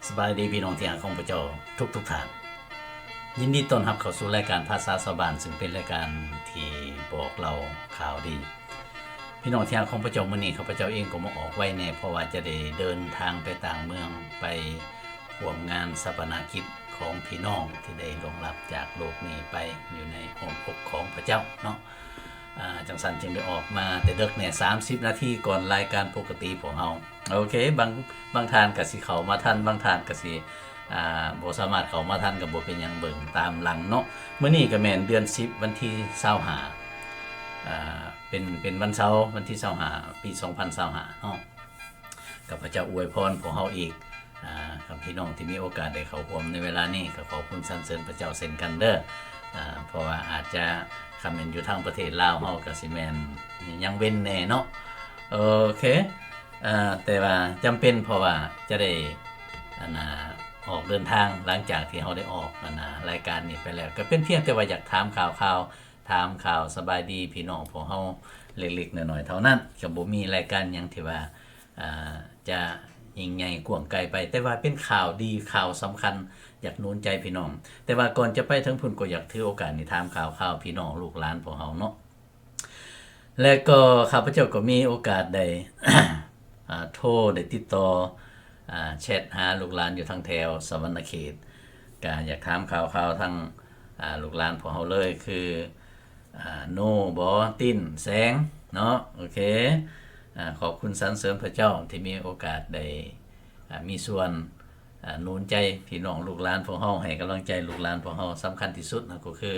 ສະບາຍດີພີ່ນ້ອງທີ່ຮັກຂອງພະເຈົ້າທຸກໆທ່ານ. ຍິນດີຕ້ອນຮັບເຂົ້າສູ່ລາຍການພາສາຊາວບ້ານ, ຊຶ່ງເປັນລາຍການທີ່ບອກເລົ່າຂ່າວດີ. ພີ່ນ້ອງທີ່ຮັກຂອງພະເຈົ້າ, ມື້ນີ້ຂ້າພະເຈົ້າເອງກໍມາອອກໄວແດ່, ເພາະວ່າຈະໄດ້ເດີນທາງໄປຕ່າງເມືອງ, ໄປຮ່ວມງານຊາປະນະກິດຂອງພີ່ນ້ອງທີ່ໄດ້ລ່ວງລັບຈາກໂລກນີ້ໄປ ຢູ່ໃນອ້ອມອົກຂອງພະເຈົ້າເນາະ. ອາ ຈັ່ງຊັ້ນຈຶ່ງໄດ້ອອກມາແຕ່ເດິກແດ່ ສາມສິບນາທີກ່ອນລາຍການປົກກະຕິພວກເຮົາ. ໂອເຄ, ບາງ ບາງທ່ານກໍຊິເຂົ້າມາທັນ, ບາງທ່ານກໍຊິ ອາ ບໍ່ສາມາດເຂົ້າມາທັນ ກໍບໍ່ເປັນຫຍັງ, ເບິ່ງຕາມຫຼັງເນາະ. ມື້ນີ້ກໍແມ່ນເດືອນສິບ ວັນທີຊາວຫ້າ ອາ ເປັນ ເປັນວັນເສົາ ວັນທີຊາວຫ້າ ປີສອງພັນຊາວຫ້າເນາະ. ຂ້າພະເຈົ້າອວຍພອນພວກເຮົາອີກ. ອາ ຄັນພີ່ນ້ອງທີ່ມີໂອກາດໄດ້ເຂົ້າຮ່ວມໃນເວລານີ້ ກໍຂອບຄຸນສັນເສີນພະເຈົ້າເຊັ່ນກັນເດີ. ອາ ເພາະວ່າອາດຈະ ຄັນແມ່ນຢູ່ທາງປະເທດລາວເຮົາກໍຊິແມ່ນຍັງເວັ້ນແດ່ເນາະ. ໂອເຄ ອາ ແຕ່ວ່າຈຳເປັນ ເພາະວ່າຈະໄດ້ ອັນນ່າ ອອກເດີນທາງ ຫຼັງຈາກທີ່ເຮົາໄດ້ອອກ ອັນນ່າ ລາຍການນີ້ໄປແລ້ວ. ກໍເປັນພຽງແຕ່ວ່າຢາກຖາມຂ່າວໆ ຖາມຂ່າວສະບາຍດີພີ່ນ້ອງພວກເຮົາເລັກໆນ້ອຍໆເທົ່ານັ້ນ, ກໍບໍ່ມີລາຍການຫຍັງທີ່ວ່າ ອາ ຈະຍິ່ງໃຫຍ່ກວ້າງໄກໄປ, ແຕ່ວ່າເປັນຂ່າວດີ ຂ່າວສຳຄັນ ຢາກໜູນໃຈພີ່ນ້ອງ. ແຕ່ວ່າກ່ອນຈະໄປເຖິງພຸ້ນ ກໍຢາກຖືໂອກາດນີ້ຖາມຂ່າວໆ ພີ່ນ້ອງລູກຫຼານພວກເຮົາເນາະ. ແລະກໍຂ້າພະເຈົ້າກໍມີໂອກາດໄດ້ ອາ ໂທ ໄດ້ຕິດຕໍ່ ອາ ແຊັດຫາລູກຫຼານຢູ່ທາງແຖວສະຫວັນນະເຂດ, ກະຢາກຖາມຂ່າວໆທາງ ອາ ລູກຫຼານພວກເຮົາເລີຍ ຄື ອາ ໂນ ບໍ ຕິນ ແສງເນາະ. ໂອເຄ ອາ ຂອບຄຸນສັນເສີນພະເຈົ້າທີ່ມີໂອກາດໄດ້ ອາ ມີສ່ວນ ອາ ໜູນໃຈພີ່ນ້ອງລູກຫຼານພວກເຮົາ, ໃຫ້ກຳລັງໃຈລູກຫຼານພວກເຮົາ. ສຳຄັນທີ່ສຸດນະ ກໍຄື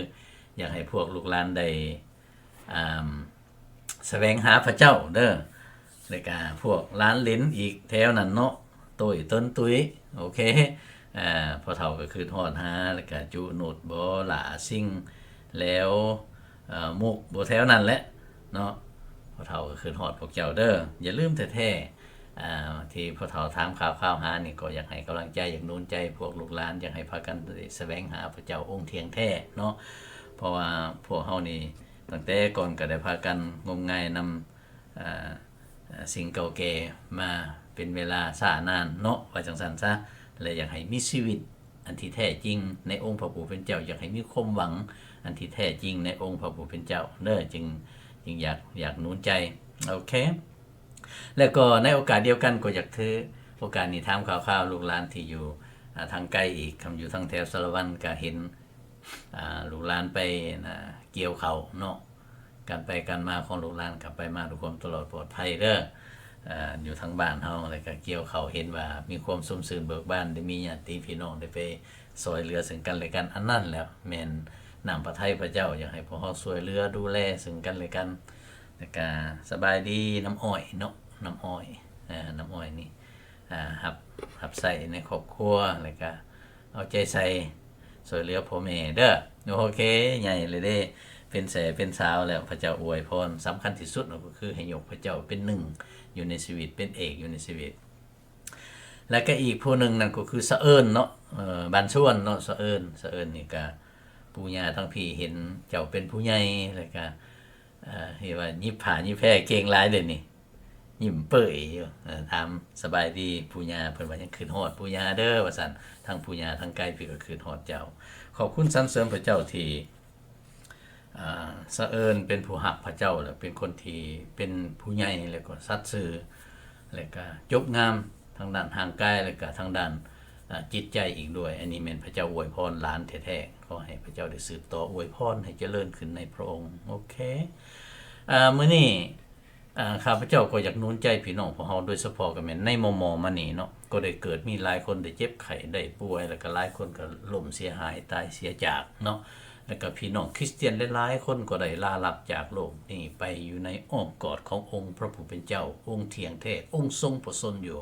ຢາກໃຫ້ພວກລູກຫຼານໄດ້ ອາ ສະແຫວງຫາພະເຈົ້າເດີ. ແລ້ວກະພວກຫຼານເຫຼັນອີກແຖວນັ້ນເນາະ, ໂຕ້ຍ ຕົນ ຕຸ້ຍ. ໂອເຄ ອາ ພໍ່ເຖົ້າກໍຄຶດຮອດຫາ, ແລ້ວກະຈຸນຸດບໍ ຫຼ້າ ຊິງ ແລ້ວ ອາ ມຸກບໍ ແຖວນັ້ນແຫຼະເນາະ. ພໍ່ເຖົ້າກໍຄຶດຮອດພວກເຈົ້າເດີ. ຢ່າລືມແທ້ໆ ອາ ທີ່ພໍ່ເຖົ້າຖາມຂ່າວໆຫານີ້ ກໍຢາກໃຫ້ກຳລັງໃຈ, ຢາກໜູນໃຈພວກລູກຫຼານ, ຢາກໃຫ້ພາກັນໄດ້ສະແຫວງຫາພະເຈົ້າອົງທ່ຽງແທ້ເນາະ. ເພາະວ່າພວກເຮົານີ້ ຕັ້ງແຕ່ກ່ອນກໍໄດ້ພາກັນງົມງາຍນຳ ອາ ອາ ສິ່ງເກົ່າແກ່ມາເປັນເວລາຊ້ານານເນາະ, ວ່າຈັ່ງຊັ້ນຊະ. ແລະ ຢາກໃຫ້ມີຊີວິດອັນທີ່ແທ້ຈິງໃນອົງພະຜູ້ເປັນເຈົ້າ, ຢາກໃຫ້ມີຄວາມຫວັງອັນທີ່ແທ້ຈິງໃນອົງພະຜູ້ເປັນເຈົ້າເດີ, ຈຶ່ງ ຈຶ່ງຢາກ ຢາກໜູນໃຈ. ໂອເຄ ແລະກໍໃນໂອກາດດຽວກັນ ກໍຢາກຖືໂອກາດນີ້ຖາມຂ່າວໆລູກຫຼານທີ່ຢູ່ ອາ ທາງໄກອີກ. ຄັນຢູ່ທາງແຖວສາລະວັນ ກໍເຫັນ ອາ ລູກຫຼານໄປ ນະ ກ່ຽວເຂົ້າເນາະ. ການໄປການມາຂອງລູກຫຼານກໍໄປມາດ້ວຍຄວາມຕະຫຼອດປອດໄພເດີ. ອາ ຢູ່ທາງບ້ານເຮົາ ແລ້ວກໍກ່ຽວເຂົ້າ ເຫັນວ່າມີຄວາມຊົມຊື່ນເບີກບານ, ໄດ້ມີຍາດຕິພີ່ນ້ອງໄດ້ໄປຊ່ວຍເຫຼືອເຊິ່ງກັນແລະກັນ. ອັນນັ້ນແຫຼະແມ່ນນ້ຳພະໄທພະເຈົ້າ, ຢາກໃຫ້ພວກເຮົາຊ່ວຍເຫຼືອດູແລເຊິ່ງກັນແລະກັນ. ແລ້ວກໍສະບາຍດີນ້ຳອ້ອຍເນາະ, ນ້ຳອ້ອຍ ເອີ ນ້ຳອ້ອຍນີ້ ອາ ຮັບ ຮັບໃຊ້ໃນຄອບຄົວ ແລ້ວກະເອົາໃຈໃສ່ຊ່ວຍເຫຼືອພໍ່ແມ່ເດີ. ໂອເຄ ໃຫຍ່ແລ້ວເດ້ ເປັນແສເປັນສາວແລ້ວ, ພະເຈົ້າອວຍພອນ. ສຳຄັນທີ່ສຸດກໍຄືໃຫ້ຍົກພະເຈົ້າເປັນໜຶ່ງຢູ່ໃນຊີວິດ, ເປັນເອກຢູ່ໃນຊີວິດ. ແລ້ວກະອີກຜູ້ໜຶ່ງນັ້ນກໍຄືສະເອີນເນາະ, ເອີ ບ້ານຊວນເນາະ, ສະເອີນ. ສະເອີນນີ້ກະ ປູ່ຍ່າທັງພີເຫັນເຈົ້າເປັນຜູ້ໃຫຍ່ ແລ້ວກະ ເອີ ເຮັດວ່າຫຍິບຜ້າຫຍິບແພເກັ່ງຫຼາຍເດ້ນີ້. ຍິ້ມເປີ້ຍຢູ່ ເອີ ຖາມສະບາຍດີປູ່ຍ່າ, ເພິ່ນວ່າຍັງຄຶດຮອດປູ່ຍ່າເດີວ່າຊັ້ນ. ທັງປູ່ຍ່າທາງໄກພີ້ກໍຄຶດຮອດເຈົ້າ. ຂອບຄຸນສັນເສີນພະເຈົ້າທີ່ ອາ ສະເອີນເປັນຜູ້ຮັກພະເຈົ້າ ແລະ ເປັນຄົນທີ່ເປັນຜູ້ໃຫຍ່ ແລະ ກໍສັດຊື່ ແລະ ກະຈົບງາມທາງດ້ານຮ່າງກາຍ ແລະ ກະທາງດ້ານ ອາ ຈິດໃຈອີກດ້ວຍ. ອັນນີ້ແມ່ນພະເຈົ້າອວຍພອນຫຼານແທ້ໆ. ຂໍໃຫ້ພະເຈົ້າໄດ້ສືບຕໍ່ອວຍພອນໃຫ້ຈະເລີນຂຶ້ນໃນພະອົງ. ໂອເຄ ອາ ມື້ນີ້ ອາ ຂ້າພະເຈົ້າກໍຢາກໜູນໃຈພີ່ນ້ອງພວກເຮົາ, ໂດຍສະເພາະກໍແມ່ນໃນມໍ່ໆມານີ້ເນາະ, ກໍໄດ້ເກີດມີຫຼາຍຄົນໄດ້ເຈັບໄຂ້ໄດ້ປ່ວຍ, ແລ້ວກໍຫຼາຍຄົນກໍລົ້ມເສຍຫາຍຕາຍເສຍຈາກເນາະ, ແລ້ວກໍພີ່ນ້ອງຄຣິສຕຽນຫຼາຍໆຄົນກໍໄດ້ລາລັບຈາກໂລກນີ້ໄປຢູ່ໃນອ້ອມກອດຂອງອົງພະຜູ້ເປັນເຈົ້າ, ອົງທ່ຽງແທ້, ອົງຊົງພະຊົນຢູ່,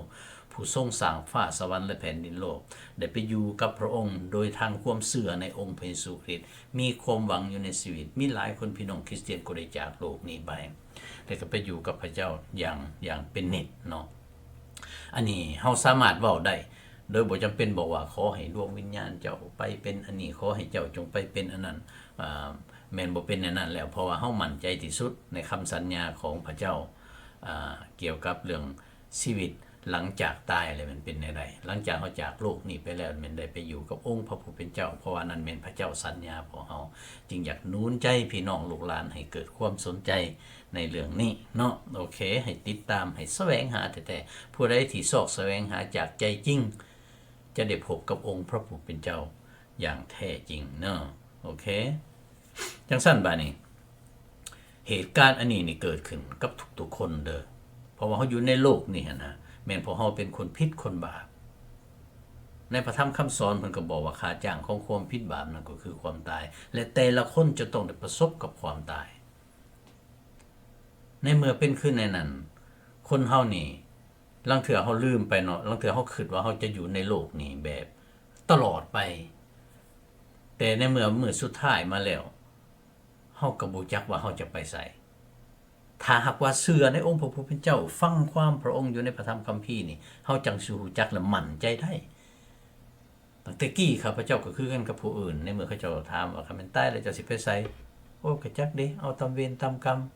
ຜູ້ຊົງສ້າງຟ້າສະຫວັນ ແລະ ແຜ່ນດິນໂລກ, ໄດ້ໄປຢູ່ກັບພະອົງໂດຍທາງຄວາມເຊື່ອໃນອົງພະເຢຊູຄຣິດ, ມີຄວາມຫວັງຢູ່ໃນຊີວິດ. ມີຫຼາຍຄົນ ພີ່ນ້ອງຄຣິສຕຽນກໍໄດ້ຈາກໂລກນີ້ໄປ ແລ້ວກໍໄປຢູ່ກັບພະເຈົ້າຢ່າງ ຢ່າງເປັນນິດເນາະ. ອັນນີ້ເຮົາສາມາດເວົ້າໄດ້ ໂດຍບໍ່ຈຳເປັນບອກວ່າ ຂໍໃຫ້ດວງວິນຍານເຈົ້າໄປເປັນອັນນີ້, ຂໍໃຫ້ເຈົ້າຈົ່ງໄປເປັນອັນນັ້ນ. ອາ ແມ່ນບໍ່ເປັນແນວນັ້ນແລ້ວ, ເພາະວ່າເຮົາໝັ້ນໃຈທີ່ສຸດໃນຄຳສັນຍາຂອງພະເຈົ້າ ອາ ກ່ຽວກັບເລື່ອງຊີວິດ ຫຼັງຈາກຕາຍແລ້ວແມ່ນເປັນແນວໃດ? ຫຼັງຈາກເຮົາຈາກໂລກນີ້ໄປແລ້ວ ແມ່ນໄດ້ໄປຢູ່ກັບອົງພະຜູ້ເປັນເຈົ້າ, ເພາະວ່ານັ້ນແມ່ນພະເຈົ້າສັນຍາພວກເຮົາ. ຈຶ່ງຢາກໜູນໃຈພີ່ນ້ອງລູກຫຼານໃຫ້ເກີດຄວາມສົນໃຈໃນເລື່ອງນີ້ເນາະ. ໂອເຄ, ໃຫ້ຕິດຕາມ, ໃຫ້ສະແຫວງຫາແທ້ໆ. ຜູ້ໃດທີ່ຊອກສະແຫວງຫາຈາກໃຈຈິງ ຈະໄດ້ພົບກັບອົງພະຜູ້ເປັນເຈົ້າຢ່າງແທ້ຈິງເນາະ. ໂອເຄ, ຈັ່ງຊັ້ນບາດນີ້ ເຫດການອັນນີ້ນີ້ເກີດຂຶ້ນກັບທຸກໆຄົນເດີ. ເພາະວ່າເຮົາຢູ່ໃນໂລກນີ້ຫັ້ນນະ ແມ່ນພວກເຮົາເປັນຄົນຜິດຄົນບາບ. ໃນພະທຳຄຳສອນເພິ່ນກໍບອກວ່າ ຄ່າຈ້າງຂອງຄວາມຜິດບາບນັ້ນກໍຄືຄວາມຕາຍ ແລະ ແຕ່ລະຄົນຈະຕ້ອງໄດ້ປະສົບກັບຄວາມຕາຍ. ໃນເມື່ອເປັນຄືແນວນັ້ນ ຄົນເຮົານີ້ ລາງເທື່ອເຮົາລືມໄປເນາະ, ລາງເທື່ອເຮົາຄິດວ່າເຮົາຈະຢູ່ໃນໂລກນີ້ແບບຕະຫຼອດໄປ, ແຕ່ໃນເມື່ອມື້ສຸດທ້າຍມາແລ້ວ ເຮົາກໍບໍ່ຈັກວ່າເຮົາຈະໄປໃສ. ຖ້າຫາກວ່າເຊື່ອໃນອົງພະຜູ້ເປັນເຈົ້າ, ຟັງຄວາມພະອົງຢູ່ໃນພະທຳຄຳພີນີ້, ເຮົາຈັ່ງຊິຮູ້ຈັກ ແລະ ໝັ້ນໃຈໄດ້. ຕັ້ງແຕ່ກີ້ຂ້າພະເຈົ້າກໍຄືກັນກັບຜູ້ອື່ນ, ໃນເມື່ອເຂົາເຈົ້າຖາມວ່າ ຄັນແມ່ນຕາຍແລ້ວເຈົ້າຊິໄປໃສ? ໂອ້ ກະຈັກເດ, ເອົາຕາມເວນຕາມກຳ,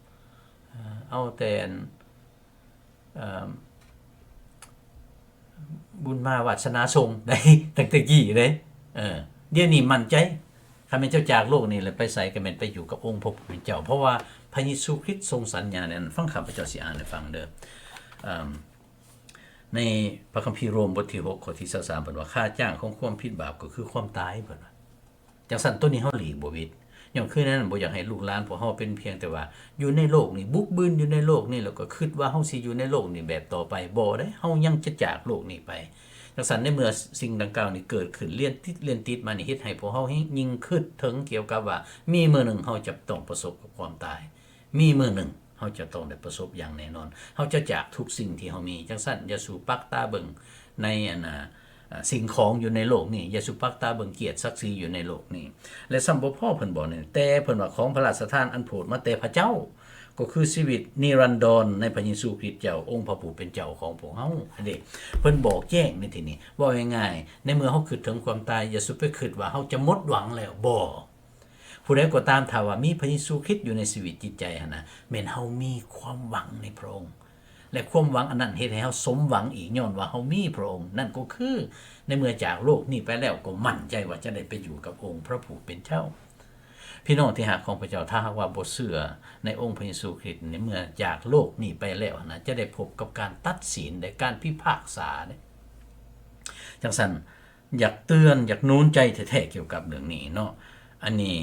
ເອົາແຕ່ອັນ ເອີ ບຸນມາວາດສະໜາສົ່ງໄດ້ ຕັ້ງແຕ່ກີ້ເດ້. ເອີ ດຽວນີ້ໝັ້ນໃຈ, ຄັນແມ່ນເຈົ້າຈາກໂລກນີ້ແລ້ວໄປໃສ ກໍແມ່ນໄປຢູ່ກັບອົງພະຜູ້ເປັນເຈົ້າ, ເພາະວ່າພະເຢຊູຄຣິດຊົງສັນຍາແນວນັ້ນ. ຟັງຂ້າພະເຈົ້າຊິອ່ານໃຫ້ຟັງເດີ. ເອີ ໃນພະຄຳພີໂຣມບົດທີຫົກ ຂໍ້ທີຊາວສາມ ເພິ່ນວ່າ ຄ່າຈ້າງຂອງຄວາມຜິດບາບກໍຄືຄວາມຕາຍ, ເພິ່ນວ່າ. ຈັ່ງຊັ້ນ ໂຕນີ້ເຮົາຫຼີກບໍ່ຫວິດ. ຍ້ອນຄືແນວນັ້ນ ບໍ່ຢາກໃຫ້ລູກຫຼານພວກເຮົາເປັນພຽງແຕ່ວ່າຢູ່ໃນໂລກນີ້, ບຸກບືນຢູ່ໃນໂລກນີ້ ແລ້ວກໍຄິດວ່າເຮົາຊິຢູ່ໃນໂລກນີ້ແບບຕໍ່ໄປ. ບໍ່ເດ້, ເຮົາຍັງຈະຈາກໂລກນີ້ໄປ. ຈັ່ງຊັ້ນ ໃນເມື່ອສິ່ງດັ່ງກ່າວນີ້ເກີດຂຶ້ນລຽນຕິດ ລຽນຕິດມານີ້ ເຮັດໃຫ້ພວກເຮົາຍິ່ງຄິດເຖິງກ່ຽວກັບວ່າ ມີມື້ໜຶ່ງເຮົາຈະຕ້ອງປະສົບກັບຄວາມຕາຍ. ມີມື້ໜຶ່ງເຮົາຈະຕ້ອງໄດ້ປະສົບຢ່າງແນ່ນອນ. ເຮົາຈະຈາກທຸກສິ່ງທີ່ເຮົາມີ. ຈັ່ງຊັ້ນ ຢ່າສູ່ປັກຕາເບິ່ງໃນອັນນ່າ ອາ ສິ່ງຂອງຢູ່ໃນໂລກນີ້, ຢ່າສູ່ປັກຕາເບິ່ງກຽດສັກສີຢູ່ໃນໂລກນີ້. ແລະ ຊ້ຳບໍ່ພໍເພິ່ນບອກນີ້, ແຕ່ເພິ່ນວ່າຂອງພະລາຊະທານອັນໂຜດມາແຕ່ພະເຈົ້າ, ກໍຄືຊີວິດນິລັນດອນໃນພະເຢຊູຄຣິດເຈົ້າ, ອົງພະຜູ້ເປັນເຈົ້າຂອງພວກເຮົາ. ອັນນີ້ເພິ່ນບອກແຈ້ງໃນທີ່ນີ້. ເວົ້າງ່າຍໆ, ໃນເມື່ອເຮົາຄິດເຖິງຄວາມຕາຍ, ຢ່າສູ່ໄປຄິດວ່າເຮົາຈະໝົດຫວັງແລ້ວ, ບໍ່. ຜູ້ໃດກໍຕາມ ຖ້າວ່າມີພະເຢຊູຄຣິດຢູ່ໃນຊີວິດຈິດໃຈຫັ້ນນະ, ແມ່ນເຮົາມີຄວາມຫວັງໃນພະອົງ ແລະ ຄວາມຫວັງອັນນັ້ນເຮັດໃຫ້ເຮົາສົມຫວັງອີກ, ຍ້ອນວ່າເຮົາມີພະອົງ. ນັ້ນກໍຄື ໃນເມື່ອຈາກໂລກນີ້ໄປແລ້ວ ກໍໝັ້ນໃຈວ່າຈະໄດ້ໄປຢູ່ກັບອົງພະຜູ້ເປັນເຈົ້າ. ພີ່ນ້ອງທີ່ຮັກຂອງພະເຈົ້າ, ຖ້າຫາກວ່າບໍ່ເຊື່ອໃນອົງພະເຢຊູຄຣິດ, ໃນເມື່ອຈາກໂລກນີ້ໄປແລ້ວຫັ້ນນະ, ຈະໄດ້ພົບກັບການຕັດສິນ ແລະ ການພິພາກສາເດ້. ຈັ່ງຊັ້ນ ຢາກເຕືອນ ຢາກໜູນໃຈແທ້ໆກ່ຽວກັບເລື່ອງນີ້ເນາະ. ອັນນີ້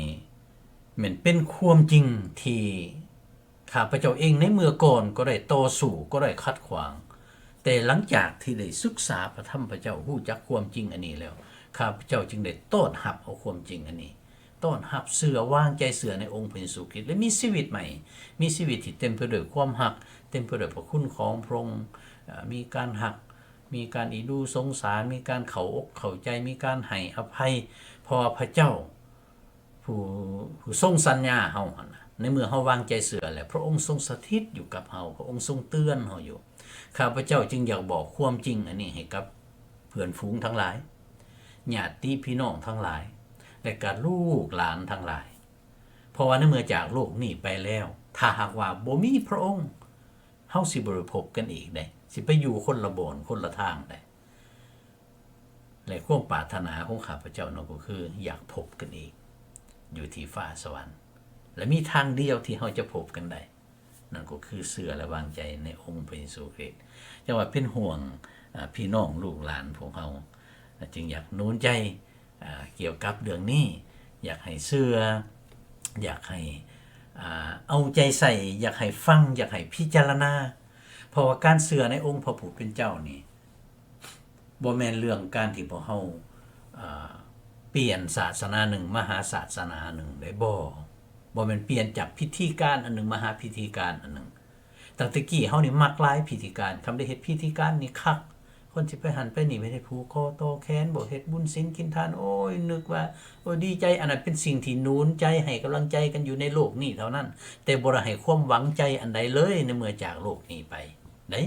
ແມ່ນເປັນຄວາມຈິງທີ່ຂ້າພະເຈົ້າເອງໃນເມື່ອກ່ອນກໍໄດ້ຕໍ່ສູ້ ກໍໄດ້ຂັດຂວາງ, ແຕ່ຫຼັງຈາກທີ່ໄດ້ສຶກສາພະທຳພະເຈົ້າ, ຮູ້ຈັກຄວາມຈິງອັນນີ້ແລ້ວ, ຂ້າພະເຈົ້າຈຶ່ງໄດ້ຕ້ອນຮັບເອົາຄວາມຈິງອັນນີ້, ຕ້ອນຮັບເຊື່ອ, ວາງໃຈເຊື່ອໃນອົງພະເຢຊູຄຣິດ ແລະ ມີຊີວິດໃໝ່, ມີຊີວິດທີ່ເຕັມໄປດ້ວຍຄວາມຮັກ, ເຕັມໄປດ້ວຍພະຄຸນຂອງພະອົງ, ເອີ ມີການຮັກ, ມີການອີດູສົງສານ, ມີການເຂົ້າອົກເຂົ້າໃຈ, ມີການໃຫ້ອະໄພ, ເພາະວ່າພະເຈົ້າຜູ້ ຜູ້ຊົງສັນຍາເຮົາຫັ້ນນະ, ໃນເມື່ອເຮົາວາງໃຈເຊື່ອແລ້ວ, ພະອົງຊົງສະຖິດຢູ່ກັບເຮົາ, ພະອົງຊົງເຕືອນເຮົາຢູ່. ຂ້າພະເຈົ້າຈຶ່ງຢາກບອກຄວາມຈິງອັນນີ້ໃຫ້ກັບເພື່ອນຝູງທັງຫຼາຍ, ຍາດຕິພີ່ນ້ອງທັງຫຼາຍ ແລະ ກະລູກຫຼານທັງຫຼາຍ, ເພາະວ່າໃນເມື່ອຈາກໂລກນີ້ໄປແລ້ວ, ຖ້າຫາກວ່າບໍ່ມີພະອົງ, ເຮົາຊິບໍ່ໄດ້ພົບກັນອີກເດ້, ຊິໄປຢູ່ຄົນລະບ່ອນຄົນລະທາງໃດ. ແລະ ຄວາມປາດຖະໜາຂອງຂ້າພະເຈົ້ານັ້ນກໍຄື ຢາກພົບກັນອີກຢູ່ທີ່ຟ້າສະຫວັນ, ແລະ ມີທາງດຽວທີ່ເຮົາຈະພົບກັນໄດ້, ນັ້ນກໍຄືເຊື່ອ ແລະ ວາງໃຈໃນອົງພະເຢຊູຄຣິດ. ຈັ່ງວ່າເປັນຫ່ວງ ອາ ພີ່ນ້ອງລູກຫຼານພວກເຮົາ, ຈຶ່ງຢາກໜູນໃຈ ອາ ກ່ຽວກັບເລື່ອງນີ້, ຢາກໃຫ້ເຊື່ອ, ຢາກໃຫ້ ອາ ເອົາໃຈໃສ່, ຢາກໃຫ້ຟັງ, ຢາກໃຫ້ພິຈາລະນາ, ເພາະວ່າການເຊື່ອໃນອົງພະຜູ້ເປັນເຈົ້ານີ້ ບໍ່ແມ່ນເລື່ອງການທີ່ພວກເຮົາ ອາ ປ່ຽນສາສະໜາໜຶ່ງມາຫາສາສະໜາໜຶ່ງໄດ້. ບໍ່, ບໍ່ແມ່ນປ່ຽນຈາກພິທີການອັນໜຶ່ງມາຫາພິທີການອັນໜຶ່ງ. ຕັ້ງແຕ່ກີ້ເຮົານີ້ມັກຫຼາຍພິທີການ, ຄັນໄດ້ເຮັດພິທີການນີ້ຄັກ, ຄົນຊິໄປຫັ້ນໄປນີ້, ໄປເຮັດຜູກຄໍຕໍ່ແຂນ, ບໍ່ເຮັດບຸນສິນກິນທານ, ໂອ້ຍ ນຶກວ່າ ໂອ້ຍ ດີໃຈ. ອັນນັ້ນເປັນສິ່ງທີ່ໜູນໃຈ, ໃຫ້ກຳລັງໃຈກັນຢູ່ໃນໂລກນີ້ເທົ່ານັ້ນ, ແຕ່ບໍ່ໄດ້ໃຫ້ຄວາມຫວັງໃຈອັນໃດເລີຍ ໃນເມື່ອຈາກໂລກນີ້ໄປເດ້.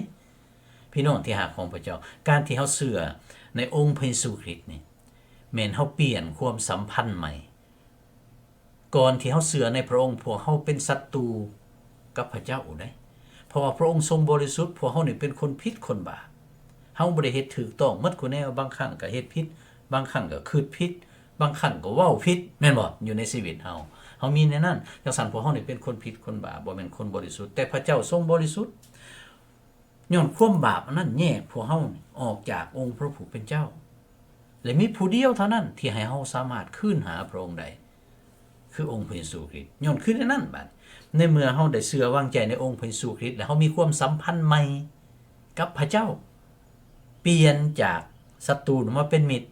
ພີ່ນ້ອງທີ່ຮັກຂອງພະເຈົ້າ, ການທີ່ເຮົາເຊື່ອໃນອົງພະເຢຊູຄຣິດນີ້ ແມ່ນເຮົາປ່ຽນຄວາມສຳພັນໃໝ່. ກ່ອນທີ່ເຮົາເຊື່ອໃນພະອົງ, ພວກເຮົາເປັນສັດຕູກັບພະເຈົ້າເດ້, ເພາະວ່າພະອົງຊົງບໍລິສຸດ, ພວກເຮົານີ້ເປັນຄົນຜິດຄົນບາບ. ເຮົາບໍ່ໄດ້ເຮັດຖືກຕ້ອງໝົດຄູ່ແນວ, ບາງຄັ້ງກໍເຮັດຜິດ, ບາງຄັ້ງກໍຄິດຜິດ, ບາງຄັ້ງກໍເວົ້າຜິດ, ແມ່ນບໍ່? ຢູ່ໃນຊີວິດເຮົາ, ເຮົາມີແນວນັ້ນ. ຈັ່ງຊັ້ນ ພວກເຮົານີ້ເປັນຄົນຜິດຄົນບາບ, ບໍ່ແມ່ນຄົນບໍລິສຸດ, ແຕ່ພະເຈົ້າຊົງບໍລິສຸດ. ຍ້ອນຄວາມບາບອັນນັ້ນແຍກພວກເຮົາອອກຈາກອົງພະຜູ້ເປັນເຈົ້າ, ແລະ ມີຜູ້ດຽວເທົ່ານັ້ນທີ່ໃຫ້ເຮົາສາມາດຄືນຫາພະອົງໄດ້ ຄືອົງພະເຢຊູຄຣິດ. ຍ້ອນຄືແນວນັ້ນ, ບາດໃນເມື່ອເຮົາໄດ້ເຊື່ອວາງໃຈໃນອົງພະເຢຊູຄຣິດ ແລະ ເຮົາມີຄວາມສຳພັນໃໝ່ກັບພະເຈົ້າ, ປ່ຽນຈາກສັດຕູມາເປັນມິດ,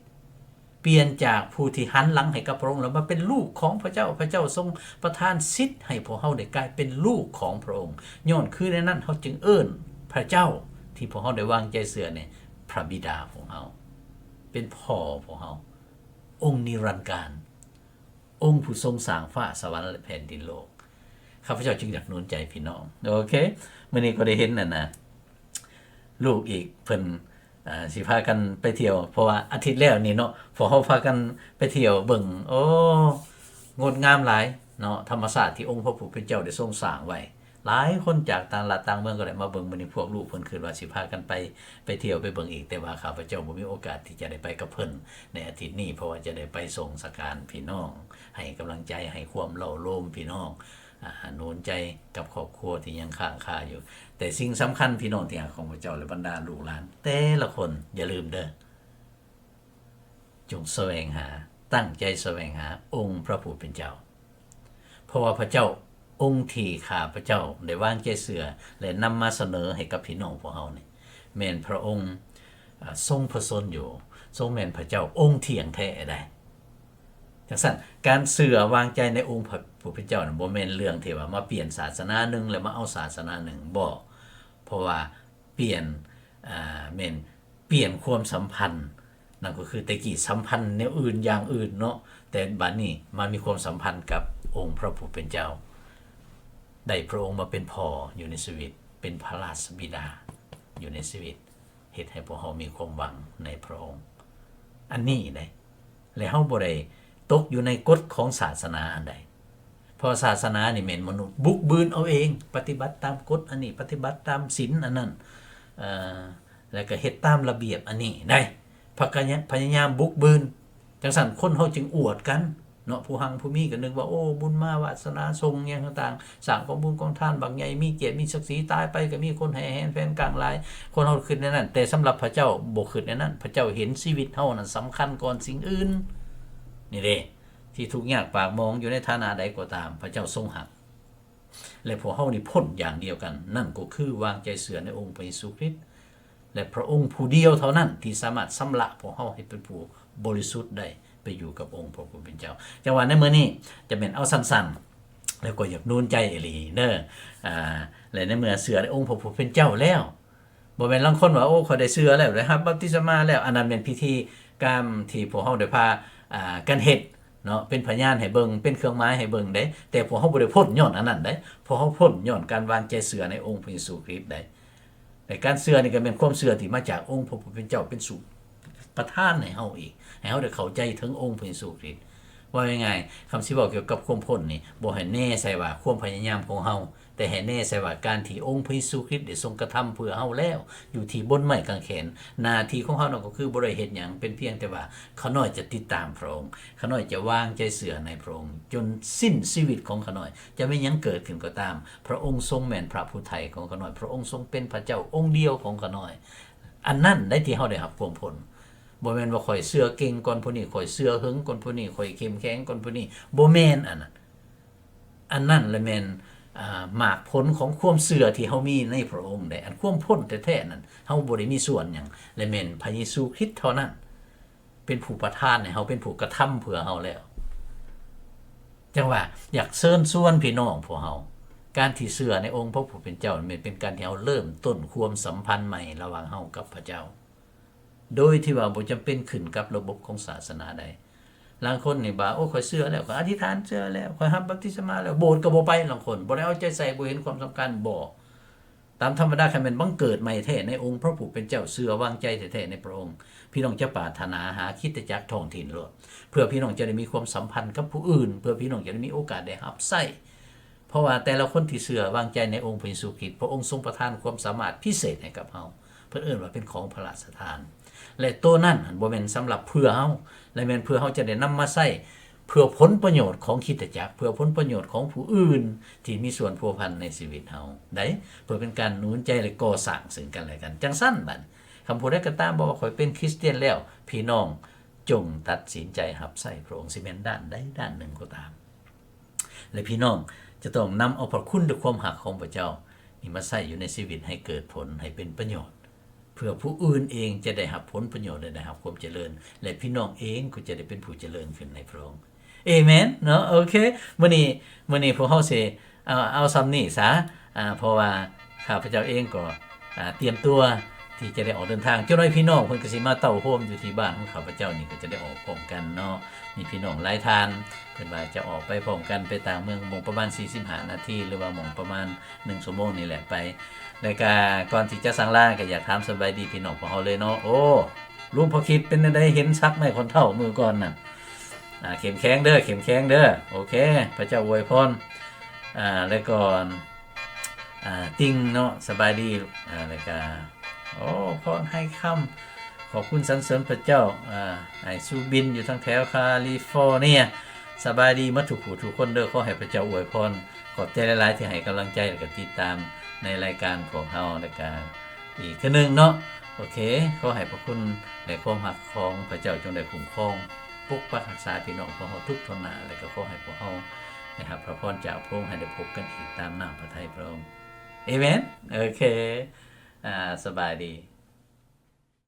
ປ່ຽນຈາກຜູ້ທີ່ຫັນຫຼັງໃຫ້ກັບພະອົງ ແລ້ວມາເປັນລູກຂອງພະເຈົ້າ. ພະເຈົ້າຊົງປະທານສິດໃຫ້ພວກເຮົາໄດ້ກາຍເປັນລູກຂອງພະອົງ. ຍ້ອນຄືແນວນັ້ນ ເຮົາຈຶ່ງເອີ້ນພະເຈົ້າທີ່ພວກເຮົາໄດ້ວາງໃຈເຊື່ອນີ້ ພະບິດາຂອງເຮົາ, ເປັນພໍ່ຂອງເຮົາ, ອົງນິລັນການ, ອົງຜູ້ຊົງສ້າງຟ້າສະຫວັນ ແລະ ແຜ່ນດິນໂລກ. ຂ້າພະເຈົ້າຈຶ່ງຢາກໜູນໃຈພີ່ນ້ອງ. ໂອເຄ, ມື້ນີ້ກໍໄດ້ເຫັນນັ້ນນະ ລູກອີກ ເພິ່ນ ອ່າ ຊິພາກັນໄປທ່ຽວ, ເພາະວ່າອາທິດແລ້ວນີ້ເນາະ ພວກເຮົາພາກັນໄປທ່ຽວເບິ່ງ. ໂອ້ ງົດງາມຫຼາຍເນາະ, ທຳມະຊາດທີ່ອົງພະຜູ້ເປັນເຈົ້າໄດ້ຊົງສ້າງໄວ້. ຫຼາຍຄົນຈາກຕ່າງລັດຕ່າງເມືອງກໍໄດ້ມາເບິ່ງ. ມື້ນີ້ພວກລູກເພິ່ນຄິດວ່າຊິພາກັນໄປ, ໄປທ່ຽວໄປເບິ່ງອີກ, ແຕ່ວ່າຂ້າພະເຈົ້າບໍ່ມີໂອກາດທີ່ຈະໄດ້ໄປກັບເພິ່ນໃນອາທິດນີ້, ເພາະວ່າຈະໄດ້ໄປສົ່ງສະການພີ່ນ້ອງ, ໃຫ້ກຳລັງໃຈ, ໃຫ້ຄວາມເລົ້າໂລມພີ່ນ້ອງ, ອາ, ໜູນໃຈກັບຄອບຄົວທີ່ຍັງຄ້າງຄາຢູ່. ແຕ່ສິ່ງສຳຄັນ, ພີ່ນ້ອງທີ່ຮັກຂອງພະເຈົ້າ ແລະ ບັນດາລູກຫຼານແຕ່ລະຄົນ, ຢ່າລືມເດີ້, ຈົ່ງສະແຫວງຫາ, ຕັ້ງໃຈສະແຫວງຫາອົງພະຜູ້ເປັນເຈົ້າ, ເພາະວ່າພະເຈົ້າອົງທີ່ຂ້າພະເຈົ້າໄດ້ວາງໃຈເຊື່ອ ແລະ ນຳມາສະເໜີໃຫ້ກັບພີ່ນ້ອງພວກເຮົານີ້ ແມ່ນພະອົງ, ອາ, ຊົງພະຊົນຢູ່, ຊົງແມ່ນພະເຈົ້າອົງທ່ຽງແທ້ໄດ໋. ຈັ່ງຊັ້ນ, ການເຊື່ອວາງໃຈໃນອົງພະຜູ້ເປັນເຈົ້ານັ້ນ ບໍ່ແມ່ນເລື່ອງທີ່ວ່າມາປ່ຽນສາສະໜາໜຶ່ງ ແລ້ວມາເອົາສາສະໜາໜຶ່ງ, ບໍ່, ເພາະວ່າປ່ຽນ, ອາ, ແມ່ນປ່ຽນຄວາມສຳພັນ, ນັ້ນກໍຄືແຕ່ກີ້ສຳພັນແນວອື່ນຢ່າງອື່ນເນາະ, ແຕ່ບັດນີ້ມາມີຄວາມສຳພັນກັບອົງພະຜູ້ເປັນເຈົ້າ, ໄດ້ພະອົງມາເປັນພໍ່ຢູ່ໃນຊີວິດ, ເປັນພະລາຊະບິດາຢູ່ໃນຊີວິດ. ເຮັດໃຫ້ພວກເຮົາມີຄວາມຫວັງໃນພະອົງ. ອັນນີ້ເດ້, ແລະ ເຮົາບໍ່ໄດ້ຕົກຢູ່ໃນກົດຂອງສາສະໜາອັນໃດ, ເພາະສາສະໜານີ້ແມ່ນມະນຸດບຸກບືນເອົາເອງ, ປະຕິບັດຕາມກົດອັນນີ້, ປະຕິບັດຕາມສິນອັນນັ້ນ, ເອີ, ແລະ ກໍເຮັດຕາມລະບຽບອັນນີ້ໄດ໋, ພະກະຍະ, ພະຍາຍາມບຸກບືນ. ຈັ່ງຊັ້ນຄົນເຮົາຈຶ່ງອວດກັນເນາະ, ຜູ້ຮັ່ງຜູ້ມີກໍນຶກວ່າ ໂອ້ ບຸນມາວາສະໜາສົ່ງຫຍັງຕ່າງໆ, ສ້າງກອງບຸນກອງທານບັກໃຫຍ່, ມີກຽດມີສັກສີ, ຕາຍໄປກໍມີຄົນແຫ່ແຫນແຟນກາງຫຼາຍ. ຄົນເຮົາຄິດແນວນັ້ນ, ແຕ່ສຳລັບພະເຈົ້າບໍ່ຄິດແນວນັ້ນ. ພະເຈົ້າເຫັນຊີວິດເຮົານັ້ນສຳຄັນກ່ອນສິ່ງອື່ນ. ນີ້ເດ້, ທີ່ທຸກຍາກປາກໝອງຢູ່ໃນຖານະໃດກໍຕາມ, ພະເຈົ້າຊົງຮັກ. ແລະ ພວກເຮົານີ້ພົ້ນຢ່າງດຽວກັນ, ນັ້ນກໍຄືວາງໃຈເຊື່ອໃນອົງພະເຢຊູຄຣິດ ແລະ ພະອົງຜູ້ດຽວເທົ່ານັ້ນທີ່ສາມາດຊຳລະພວກເຮົາໃຫ້ເປັນຜູ້ບໍລິສຸດໄດ້, ໄປຢູ່ກັບອົງພະຜູ້ເປັນເຈົ້າ. ຈັ່ງວ່າໃນມື້ນີ້ຈະແມ່ນເອົາສັ້ນໆ ແລ້ວກໍຢາກໜູນໃຈອີ່ຫຼີເດີ, ອາ, ແລະ ໃນເມື່ອເຊື່ອໃນອົງພະຜູ້ເປັນເຈົ້າແລ້ວ, ບໍ່ແມ່ນລາງຄົນວ່າ ໂອ້ ຂ້ອຍໄດ້ເຊື່ອແລ້ວ, ໄດ້ຮັບບັບຕິສະມາແລ້ວ. ອັນນັ້ນແມ່ນພິທີກຳທີ່ພວກເຮົາໄດ້ພາ, ອາ, ກັນເຮັດເນາະ, ເປັນພະຍານໃຫ້ເບິ່ງ, ເປັນເຄື່ອງໝາຍໃຫ້ເບິ່ງເດ້, ແຕ່ພວກເຮົາບໍ່ໄດ້ພົ້ນຍ້ອນອັນນັ້ນເດ້. ພວກເຮົາພົ້ນຍ້ອນການວາງໃຈເຊື່ອໃນອົງພະເຢຊູຄຣິດເດ້. ແລະ ການເຊື່ອນີ້ກໍແມ່ນຄວາມເຊື່ອທີ່ມາຈາກອົງພະຜູ້ເປັນເຈົ້າເປັນຜູ້ປະທານໃຫ້ເຮົາອີກ, ໃຫ້ເຮົາໄດ້ເຂົ້າໃຈເຖິງອົງພະເຢຊູຄຣິດ. ເວົ້າງ່າຍໆ, ຄຳຊິເວົ້າກ່ຽວກັບຄວາມພົ້ນນີ້, ບໍ່ໃຫ້ແນໃສ່ວ່າຄວາມພະຍາຍາມຂອງເຮົາ, ແຕ່ໃຫ້ແນໃສ່ວ່າການທີ່ອົງພະເຢຊູຄຣິດໄດ້ຊົງກະທຳເພື່ອເຮົາແລ້ວ ຢູ່ທີ່ບົນໄມ້ກາງແຂນ. ໜ້າທີ່ຂອງເຮົານັ້ນກໍຄືບໍ່ໄດ້ເຮັດຫຍັງ, ເປັນພຽງແຕ່ວ່າຂ້ານ້ອຍຈະຕິດຕາມພະອົງ, ຂ້ານ້ອຍຈະວາງໃຈເຊື່ອໃນພະອົງຈົນສິ້ນຊີວິດຂອງຂ້ານ້ອຍ. ຈະມີຫຍັງເກີດຂຶ້ນກໍຕາມ, ພະອົງຊົງແມ່ນພະຜູ້ໄຖ່ຂອງຂ້ານ້ອຍ, ພະອົງຊົງເປັນພະເຈົ້າອົງດຽວຂອງຂ້ານ້ອຍ. ອັນນັ້ນໃດ໋ທີ່ເຮົາໄດ້ຮັບຄວາມພົ້ນ. ບໍ່ແມ່ນວ່າຂ້ອຍເຊື່ອເກັ່ງກ່ອນຜູ້ນີ້, ຂ້ອຍເຊື່ອເຖິງກ່ອນຜູ້ນີ້, ຂ້ອຍເຂັ້ມແຂງກ່ອນຜູ້ນີ້, ບໍ່ແມ່ນອັນນັ້ນ. ອັນນັ້ນລະແມ່ນ, ອາ, ໝາກຜົນຂອງຄວາມເຊື່ອທີ່ເຮົາມີໃນພະອົງເດ້. ອັນຄວາມພົ້ນແທ້ໆນັ້ນ ເຮົາບໍ່ໄດ້ມີສ່ວນຫຍັງ, ແລະ ແມ່ນພະເຢຊູຄຣິດເທົ່ານັ້ນ ເປັນຜູ້ປະທານໃຫ້ເຮົາ, ເປັນຜູ້ກະທຳເພື່ອເຮົາແລ້ວ. ຈັ່ງວ່າຢາກເຊີນຊວນພີ່ນ້ອງພວກເຮົາ, ການທີ່ເຊື່ອໃນອົງພະຜູ້ເປັນເຈົ້າ ແມ່ນເປັນການທີ່ເຮົາເລີ່ມຕົ້ນຄວາມສຳພັນໃໝ່ລະຫວ່າງເຮົາກັບພະເຈົ້າ, ໂດຍທີ່ວ່າບໍ່ຈຳເປັນຂຶ້ນກັບລະບົບຂອງສາສະໜາໃດ. ລາງຄົນນີ້ວ່າ, ໂອ້ ຂ້ອຍເຊື່ອແລ້ວ, ຂ້ອຍອະທິຖານເຊື່ອແລ້ວ, ຂ້ອຍຮັບບັບຕິສະມາແລ້ວ, ໂບດກໍບໍ່ໄປ. ລາງຄົນບໍ່ໄດ້ເອົາໃຈໃສ່, ບໍ່ເຫັນຄວາມສຳຄັນ, ບໍ່. ຕາມທຳມະດາ, ຄັນແມ່ນບັງເກີດໃໝ່ແທ້ໃນອົງພະຜູ້ເປັນເຈົ້າ, ເຊື່ອວາງໃຈແທ້ໆໃນພະອົງ, ພີ່ນ້ອງຈະປາດຖະໜາຫາຄຣິສຕະຈັກທ້ອງຖິ່ນໂລດ, ເພື່ອພີ່ນ້ອງຈະໄດ້ມີຄວາມສຳພັນກັບຜູ້ອື່ນ, ເພື່ອພີ່ນ້ອງຈະໄດ້ມີໂອກາດໄດ້ຮັບໃຊ້. ເພາະວ່າແຕ່ລະຄົນທີ່ເຊື່ອວາງໃຈໃນອົງພະເຢຊູຄຣິດ, ພະອົງຊົງປະທານຄວາມສາມາດພິເສດໃຫ້ກັບເຮົາ. ພິ່ນເອີ້ນວ່າເປັນຂອງພະລາຊະທານ ແລະ ໂຕນັ້ນຫັ້ນບໍ່ແມ່ນສຳລັບເພື່ອເຮົາ ແລະ ແມ່ນເພື່ອເຮົາຈະໄດ້ນຳມາໃຊ້ເພື່ອຜົນປະໂຫຍດຂອງຄຣິສຕະຈັກ ເພື່ອຜົນປະໂຫຍດຂອງຜູ້ອື່ນທີ່ມີສ່ວນພົວພັນໃນຊີວິດເຮົາໄດ໋ ເພື່ອເປັນການໜູນໃຈ ແລະ ກໍ່ສ້າງເຊິ່ງກັນແລະກັນ. ຈັ່ງຊັ້ນບັດ ຄັນຜູ້ໃດກໍຕາມບອກວ່າ ຂ້ອຍເປັນຄຣິສຕຽນແລ້ວ, ພີ່ນ້ອງຈົ່ງຕັດສິນໃຈຮັບໃຊ້ພະອົງ, ຊິແມ່ນດ້ານໃດດ້ານໜຶ່ງກໍຕາມ. ແລະ ພີ່ນ້ອງຈະຕ້ອງນຳເອົາພະຄຸນ ແລະ ຄວາມຮັກຂອງພະເຈົ້ານີ້ມາໃຊ້ຢູ່ໃນຊີວິດໃຫ້ເກີດຜົນ, ໃຫ້ເປັນປະໂຫຍດ, ເພື່ອຜູ້ອື່ນເອງຈະໄດ້ຮັບຜົນປະໂຫຍດ ແລະ ໄດ້ຮັບຄວາມຈະເລີນ, ແລະ ພີ່ນ້ອງເອງກໍຈະໄດ້ເປັນຜູ້ຈະເລີນຂຶ້ນໃນພະອົງ. ເອເມນເນາະ. ໂອເຄ ມື້ນີ້ ມື້ນີ້ພວກເຮົາຊິ ເອົາ ເອົາສ່ຳນີ້ຊະ ອາ ເພາະວ່າຂ້າພະເຈົ້າເອງກໍ ອາ ຕຽມຕົວທີ່ຈະໄດ້ອອກເດີນທາງ. ຈັກໜ້ອຍພີ່ນ້ອງເພິ່ນກໍຊິມາເຕົ້າໂຮມຢູ່ທີ່ບ້ານຂອງຂ້າພະເຈົ້ານີ້ ກໍຈະໄດ້ອອກພ້ອມກັນເນາະ. ມີພີ່ນ້ອງຫຼາຍທ່ານເພິ່ນວ່າຈະອອກໄປພ້ອມກັນໄປຕ່າງເມືອງ ໝ່ອງປະມານສີ່ສິບຫ້ານາທີ ຫຼືວ່າໝ່ອງປະມານໜຶ່ງຊົ່ວໂມງນີ້ແຫຼະໄປ. ແລ້ວກະກ່ອນທີ່ຈະສັ່ງລາ ກໍຢາກຖາມສະບາຍດີພີ່ນ້ອງພວກເຮົາເລີຍເນາະ. ໂອ້ ລຸງພໍ່ຄິດເປັນແນວໃດ? ເຫັນສັກໄມ້ຂ້ອນເທົ້າມື້ກ່ອນນັ້ນ. ອາ ເຂັ້ມແຂງເດີ ເຂັ້ມແຂງເດີ. ໂອເຄ ພະເຈົ້າອວຍພອນ. ອາ ແລ້ວກໍ ອາ ຕິງເນາະ ສະບາຍດີ. ອາ ແລ້ວກະ ໂອ້ ພອນໄຮຄຳ ຂອບຄຸນສັນເສີນພະເຈົ້າ. ອາ ອ້າຍຊູບິນຢູ່ທາງແຖວຄາລີຟໍເນຍ ສະບາຍດີໝົດທຸກຜູ້ທຸກຄົນເດີ. ຂໍໃຫ້ພະເຈົ້າອວຍພອນ. ຂອບໃຈຫຼາຍໆທີ່ໃຫ້ກຳລັງໃຈ ແລ້ວກະຕິດຕາມໃນລາຍການຂອງເຮົາ ແລ້ວກະ ອີກເທື່ອໜຶ່ງເນາະ. ໂອເຄ ຂໍໃຫ້ພະຄຸນ ແລະ ຄວາມຮັກຂອງພະເຈົ້າຈົ່ງໄດ້ຄຸ້ມຄອງປົກປັກຮັກສາພີ່ນ້ອງຂອງເຮົາທຸກທົ່ວໜ້າ ແລະ ກໍຂໍໃຫ້ພວກເຮົາໄດ້ຮັບພະພອນຈາກພະອົງ ໃຫ້ໄດ້ພົບກັນອີກຕາມນ້ຳພະໄທພະອົງ. ເອເມນ. ໂອເຄ ອາ ສະບາຍດີ.